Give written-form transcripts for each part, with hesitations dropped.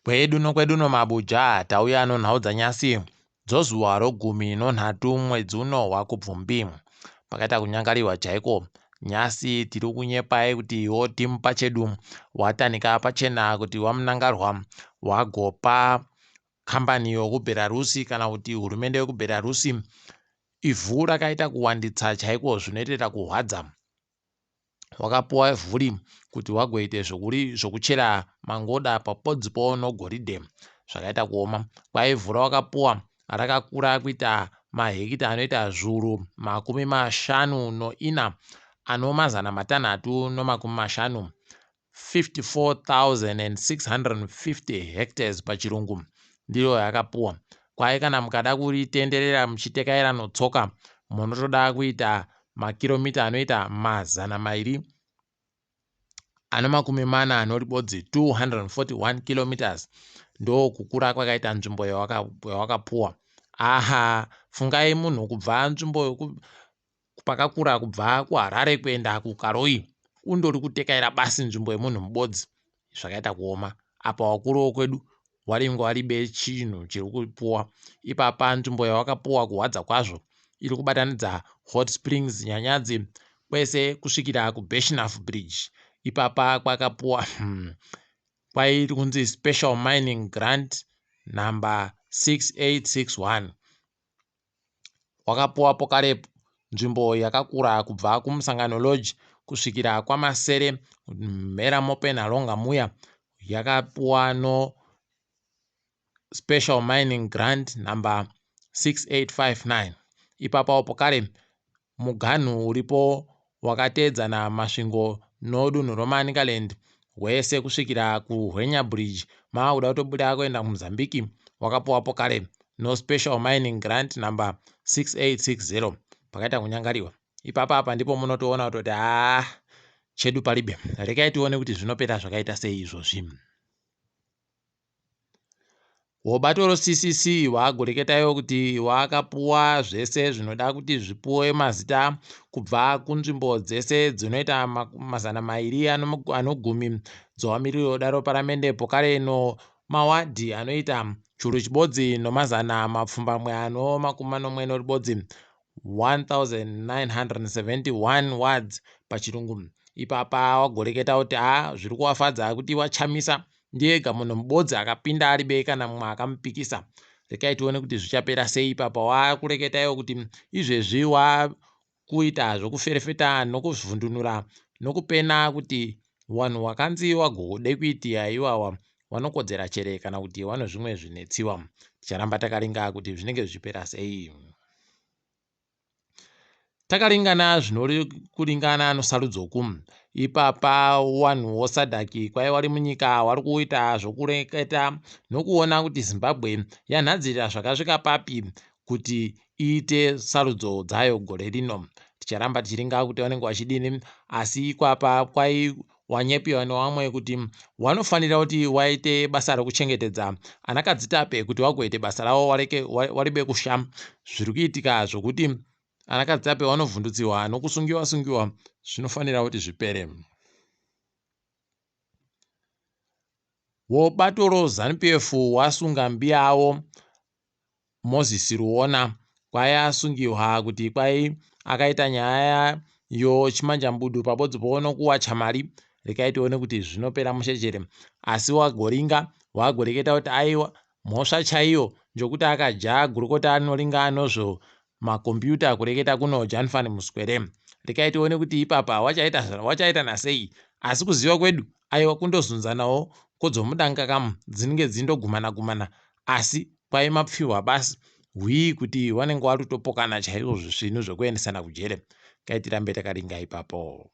Kwedu nokwedu nomabuja tauya nonhau dzanyasi dzozuva rogumi nonhatu mwedzi uno waKubvumbi. Pakaita kunyangariwa chaiko nyasi tiri kunyepai kuti wo timu pachedu watanika pachena kuti waMnangarwa wagopa kambani yokuBelarusi kana kuti hurumende yokuBelarusi ivhu rakaita kuwanditsa chaiko zvinoitira kuhwadza. Wakapuwa vhuri kuti wagoite zvokuchera mangoda papodzipo nogoridhe zvakaita kuoma. Kwai vhu rawakapuwa rakakura kuita mahekita anoita zvuru 54 ano 650, 54,650 hectares pachirungu ndiro yakapuwa. Kwai kana mukada kuritenderera muchitekaira notsoka munotoda kuita makiromita anoita 241, 241 kilometers ndokukura kwakaita nzvimbo yawakapuwa. Aha, fungai munhu kubva nzvimbo pakakura kubva kuHarare kuenda kuKaroi undori kutekaira basi nzvimbo yemunhu mubodzi zvakaita kuoma apa wakuru wokwedu waringe waribe chinhu chiri kupuwa ipapa nzvimbo yawakapuwa kuhwadza kwazvo iri kubatanidza Hot Springs Nyanyadzi kwese kusvikira kuBeshnaf Bridge ipapa kwakapuwa kwairi kunzi Special Mining Grant number 6861 Wakapuwa pokarepo nzvimbo yakakura kubva kuMusangano Lodge kusvikira kwaMasere mhera Mopenhalonga muya yakapuwa no Special Mining Grant number 6859. Ipapawo pokare Muganhu uripo wakateedzana Masvingo nodunhu roManicaland hwese kusvikira kuHwenya Bridge maakuda kutobuda kuenda kuMozambique wakapuwa pokare no Special Mining Grant number 6860 pakaita kunyangariwa ipapa apa ndipo munotoona kutoti haa chedu palibe rekai tione kuti zvinopera zvakaita sei izvozvi. Wobato roCCC wagoreketayo kuti wakapuwa zvese zvinoda kuti zvipuwe mazita kubva kunzvimbo dzese dzinoita 210 dzowamiriri wodaro paramende pokare no mawadhi anoita 7971 1971 wards pachirungu. Ipapa wagoreketa kuti ha zviri kuwafadza kuti wachamisa Ndiye ega munhu mubodzi akapinda ari be kana mumwe akamupikisa. Rekai tione kuti zvichapera sei ipapa wakureketa iwo kuti izvezvi wakuita zvokuferefeta nokuvhundunura nokupena kuti wanhu wakanzi wagode kuitia iwawa wanokodzera chere kana kuti wanozvimwe zvinetsiwa. Ticharamba takaringa kuti zvinenge zvichipera sei. Takaringana zvinori kuringana nosarudzo-ku. Ipapa wanhu woSADC kwai wari munyika wari kuita zvokureketa nokuona kuti Zimbabwe yanhadzirira zvakasvika papi kuti iite sarudzo dzayo gore rino. Ticharamba tichiringa kuti vanenge vachidini asi ikwapa kwai wanyepiwa newamwe kuti wanofanira kuti waite basa rokuchengetedza anakadzitape kuti wagoite basa ravo wareke waribe kusha zviri kuitika zvokuti anakadzitape wanovhundutsiwa nokusungiwa sungiwa zvinofanira kuti zvipere. Wobato roZanu-PF wasunga mbiyawo Moses Ruona kwai asungiwa kuti kwai akaita nyaya yochimanjambudu pabodzi pono kuwacha mari rekai tione kuti zvinopera mushe chere asi wagoringa wagoreketa kuti aiwa mhosva chaiyo njokuti akaja gurukota anoringa anozvo makombiyuta kureketa kuno Janfan Muswere rekai tione kuti ipapa wachaita wachaita nasei asi kuziva kwedu aiwa kundozunzanawo kodzomudanga kamu dzinenge dzindogumana gumana asi kwai mapfihwa basi hwii kuti wanenge watotopokana chaizvo zvisvinu zvekuendesana kujere kai tirambe takaringa ipapo.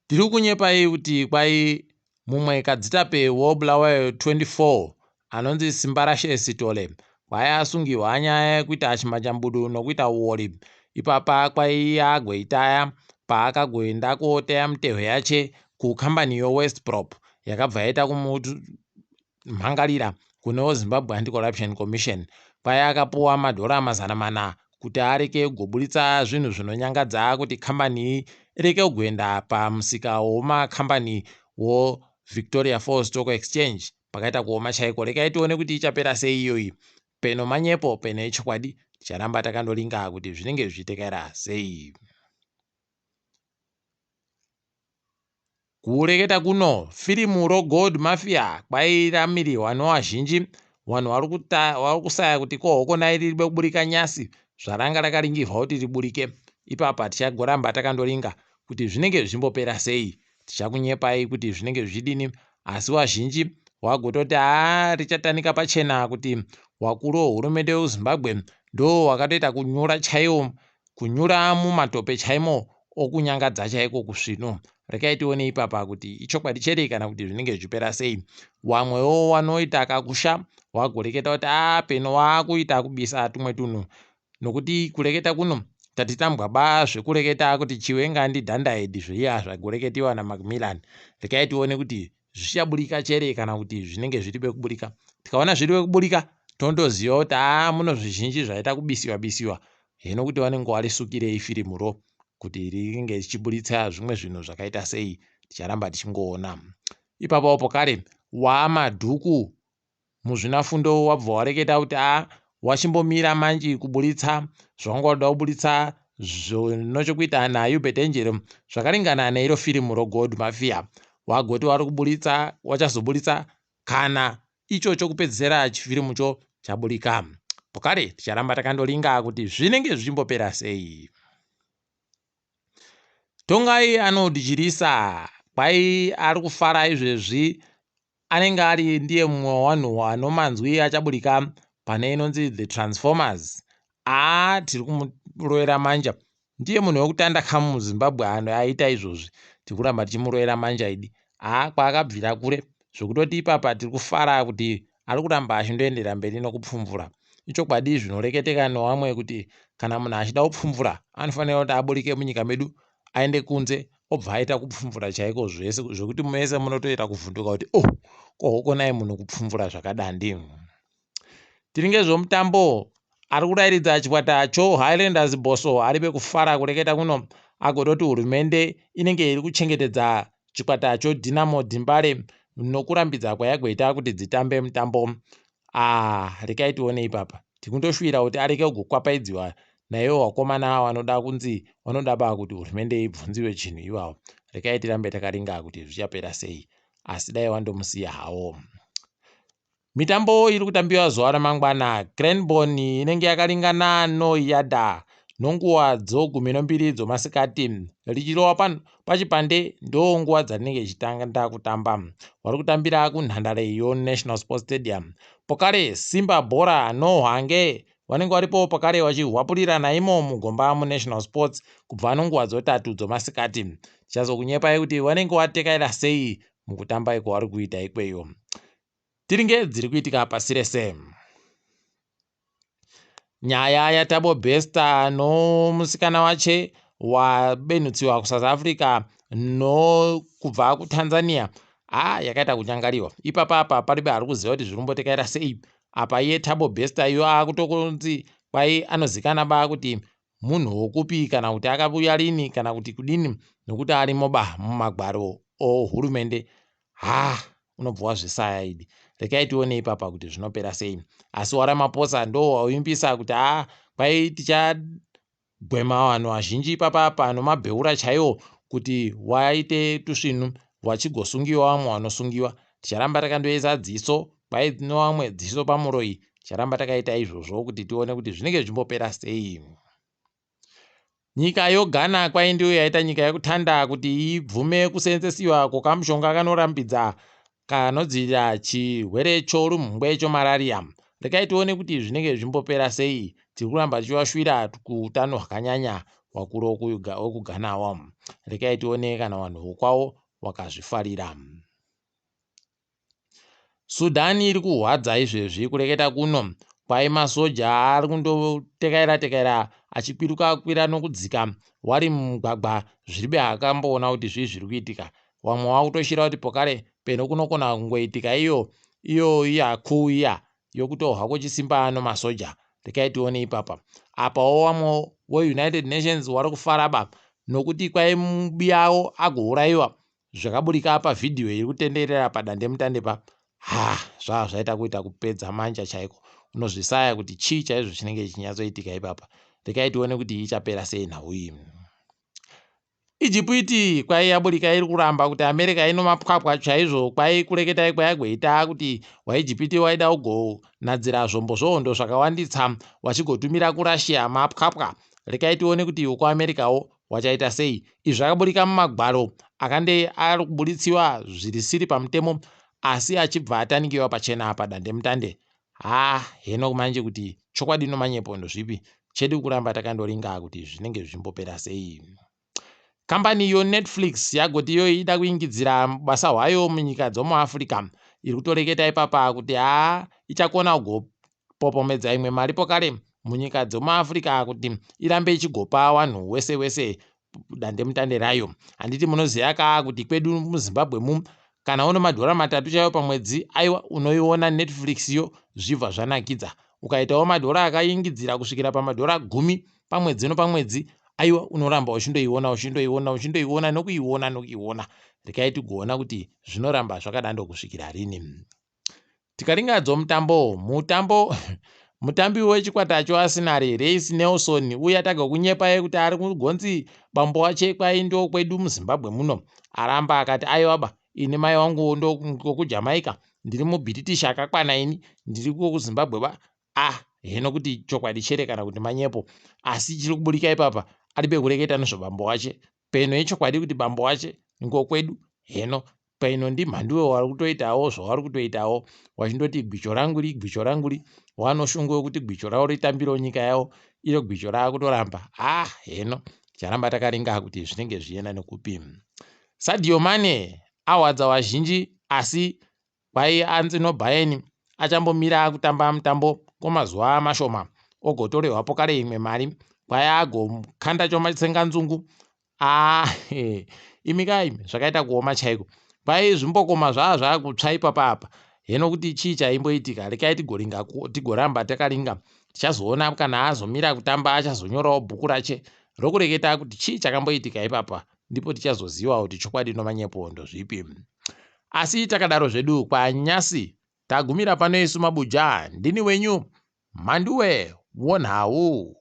Tiri kunyepai kuti kwai mumwe kadzitape woBulawayo 24 anonzi Simbarashe Sithole kwai asungiwa nyaya yekuita chimhachambudu nokuita uwori ipapa kwai agoitaya paakagoenda koteya mitehwe yache kukambani yoWest Prop yakabva yaita mhangarira kunewo Zimbabwe Anti-Corruption Commission paye akapuwa madhora 400 kuti areke kugoburitsa zvinhu zvinonyangadza kuti kambani iyi ireke kugoenda pamusika womakambani wo Victoria Falls Stock Exchange. Pakaita kuoma chaiko. Rekai tione kuti ichapera sei iyoyi. Peno manyepo peno ichokwadi. Ticharamba takandoringa kuti zvinenge zvichitekaira sei. Kureketa kuno, firimu roGold Mafia kwairamiriwa nowazhinji. Vanhu vari kusaya kuti ko hokonai riri kuburika nyasi zvaranga rakaringirwa kuti riburike. Ipapa tichagoramba takandoringa kuti zvinenge zvichimbopera sei. Tichakunyepai kuti zvinenge zvichidini asi wazhinji wagototi haa richatanika pachena kuti wakuru wehurumende weZimbabwe ndo wakatoita kunyura chaiwo kunyura mumatope chaimo okunyangadza chaiko kusvinu. Rekai tione ipapa kuti ichokwadi chere kana kuti zvinenge zvichipera sei. Wamwewo wanoita kakusha wagoreketa kuti aa peno waakuita kubisa tumwe tunhu nokuti kureketa kuno tati tambwa ba zvekureketa kuti Chiwenga ndidhandahead zviya zvagoreketiwa naMacmillan. Rekai tione kuti zvichaburika chere kana kuti zvinenge zviri pekuburika. Tikaona zviri pekuburika tondoziva kuti aa muno zvizhinji zvaita kubisiwa bisiwa hino kuti vanenge warisukirei firimuro kuti ringe richiburitsa zvimwe zvinhu zvakaita sei ticharamba tichingoona. Ipapawo pokare waamadhuku muzvinafundo wabva wareketa kuti a wachimbomira manji kuburitsa zvawanga wada kuburitsa zvinochokuita naUbert Angel zvakaringana neiro firimu roGold Mafia. Wagoti wari kuburitsa wachazoburitsa kana icho chokupedzisira chifirimucho chaburika. Pokare ticharamba takandoringa kuti zvinenge zvichimbopera sei. Tongai Arnold Chirisa kwai ari kufara izvezvi anenge ari ndiye mumwe wevanhu vanomanzwi achaburika pane inonzi The Transformers. Aa tiri kumurovera manja. Ndiye munhu wekutanda kamu muZimbabwe ano aita izvozvi. Tiri kuramba tichimurovera manja idi. Aa kwaakabvira kure zvekutoti ipapa tiri kufara kuti ari kuramba achindoendera mberi nokupfumvura. Ichokwadi zvinoreketeka newamwe kuti kana munhu achida kupfumvura anofanira kuti aburike munyika medu aende kunze obva aita kupfumvura chaiko zvese zvekuti mese munotoita kuvhunduka kuti oh ko hokonai munhu kupfumvura zvakadandi. Tiri ngezvomutambo ari kurairidza chikwata choHighlanders Bosso ari pekufara kureketa kuno agototi hurumende inenge iri kuchengetedza chikwata choDynamo Dembare nokurambidza kwayagoita kuti dzitambe mutambo. Ah, rekai tione ipapa. Tikundoshuvira kuti areke kugokwapaidziwa naivo vakomana vanoda kunzi vanoda ba kuti hurumende ibvunziwe chinhu ivavo. Rekai tirambe takaringa kuti zvichapera sei. Asi dai wandomusiya hawo. Mitambo iri kutambiwa zuva ramangwana. Cranborne inenge yakaringana noYada nonguva dzogumi nombiri dzomasikati. Richirowa pachipande ndonguva dzarinenge ichitanga kutamba. Vari kutambira kunhandare yoNational Sports Stadium. Pokare Simba Bhora noHwange vanenge varipo pakare vachihwapurirana imo mugomba muNational Sports kubva nonguva dzotatu dzomasikati. Tichazokunyepai kuti vanenge vatekaira sei mukutamba iko vari kuita ikweyo. Tiringe dziri kuitika pasi rese. Nyaya yaThabo Bester nomusikana wache wabenutsiwa kuSouth Africa nokubva kuTanzania haa yakaita kunyangariwa. Ipapa apa paribe ari kuziva kuti zviri kumbotekaira sei. Apa iye Thabo Bester iyo akutokunzi kwai anozikana ba kuti munhu wokupi kana kuti akauya rini kana kuti kudini nokuti arimo ba mumagwaro ohurumende. Haa unobva wazvisaya idi. Rekai tione ipapa kuti zvinopera sei. Asi waRamaphosa ndo wavimbisa kuti haa kwai tichagwema vanhu vazhinji ipapa nomabheura chaiwo kuti waite tusvinu vachigosungiwa vamwe vanosungiwa. Ticharamba takandoisa dziso kwai nevamwe dziso pamuroyi. Ticharamba takaita izvozvo kuti tione kuti zvinenge zvichimbopera sei. Nyika yoGhana kwai ndiyo yaita nyika yekutanda kuti ibvume kuseenzesiwa kwokamushonga kanorambidza kanodzivirira chirwere chorumhungwe chomararia. Rekai tione kuti zvinenge zvichimbopera sei. Tiri kuramba tichivashuvira kuutano hwakanyanya vakuru vekuGhanawo. Rekai tione kana vanhu vokwawo vakazvifarira. Sudan iri kurwadza izvezvi kureketa kuno kwai masoja ari kundotekaira tekaira achikwiruka kwira nokudzika wari mumugwagwa zviribe akamboona kuti zvii zviri kuitika. Vamwe vakutoshira kuti pokare peno kunokona kungoitika iyo iyo iya kuu iya yokutohwa kwechisimba nomasoja. Rekai tione ipapa. Apawo vamwe weUnited Nations vari kufara ba nokuti kwai mubiyawo agourayiwa. Zvakaburika pavhidhiyo iri kutenderera padandemutande pa ha zvava zvaita kuita kupedza manja chaiko. Unozvisaya kuti chii chaizvo chinenge chichinyatsoitika ipapa. Rekai tione kuti ichapera sei nhau iyi. Ijipiti kwai yaburika iri kuramba kuti America ino mapwapwa chaizvo kwai kureketai kwayagoita kuti waIjipiti waida kugonadzira zvombo zvohondo zvakawanditsa wachigotumira kuRussia mapwapwa. Rekai tione kuti wekuAmericawo wachaita sei. Izvi zvakaburika mumagwaro akande ari kuburitsiwa zvirisiri pamutemo asi achibva atanikiwa pachena padandemutande. Haa heno manje kuti chokwadi nomanyepo ndozvipi. Chedu kuramba takandoringa kuti zvinenge zvichimbopera sei. Kambani yoNetflix yagoti iyo ida kuingidzira basa hwayo munyika dzomuAfrica. Iri kutoreketa ipapa kuti haa ichakona kugopopomedza imwe mari pokare munyika dzomuAfrica kuti irambe ichigopa vanhu wese wese dandemutande rayo. Handiti munoziva ka kuti kwedu muZimbabwe mu kana une madhora 3 chaiwo pamwedzi aiwa unoiona Netflix yo zvibva zvanakidza. Ukaitawo madhora akaingidzira kusvikira pamadhora 10 pamwedzi nopamwedzi aiwa unoramba uchindoiona uchindoiona uchindoiona nokuiona nokuiona. Rekai tigoona kuti zvinoramba zvakadando kusvikira rini. Tikaringadzo mutambo mutambo mutambi wechikwata choArsenal Reece Nelson uya tagokunyepai kuti ari kugonzi bambo wache kwai ndokwedu muZimbabwe muno aramba akati aiwa ba ini mai wangu ndokuJamaica ndiri muBritish akakwana ini ndiri kuZimbabwe ba. Ah heno kuti chokwadi chere kana kuti manyepo asi chiri kuburika ipapa aribe kureketa nezvabambo wache peno ichokwadi kuti bambo wache ngokwedu heno peno ndimhanduwe wari kutoitawo zvavari kutoitawo wachindoti gwicho rangu ri gwicho rangu ri wanoshungu wekuti gwicho ravo ritambirewo nyika yavo iro gwicho raakutoramba. Ah heno ticharamba takaringa kuti zvinenge zvichienda nekupi. Sadio Mane awadza wazhinji asi kwai anzi noBayern achambomira kutamba mutambo kwemazuva mashoma ogotorehwa pokare imwe mari kwai agokanda chomatsenganzungu. Ah imi kai zvakaita kuoma chaiko. Kwai zvimbokoma zvava zvakutsva ipapa apa. Heno kuti chii chaimboitika rekai tigoringa tigoramba takaringa tichazoona kana azomira kutamba achazonyorawo bhuku rache rokureketa kuti chii chakamboitika ipapa ndipo tichazoziva kuti chokwadi nomanyepo ndozvipi. Asi takadaro zvedu kwanyasi tagumira pano isu mabuja ndini wenyu Mhanduwe wonhau.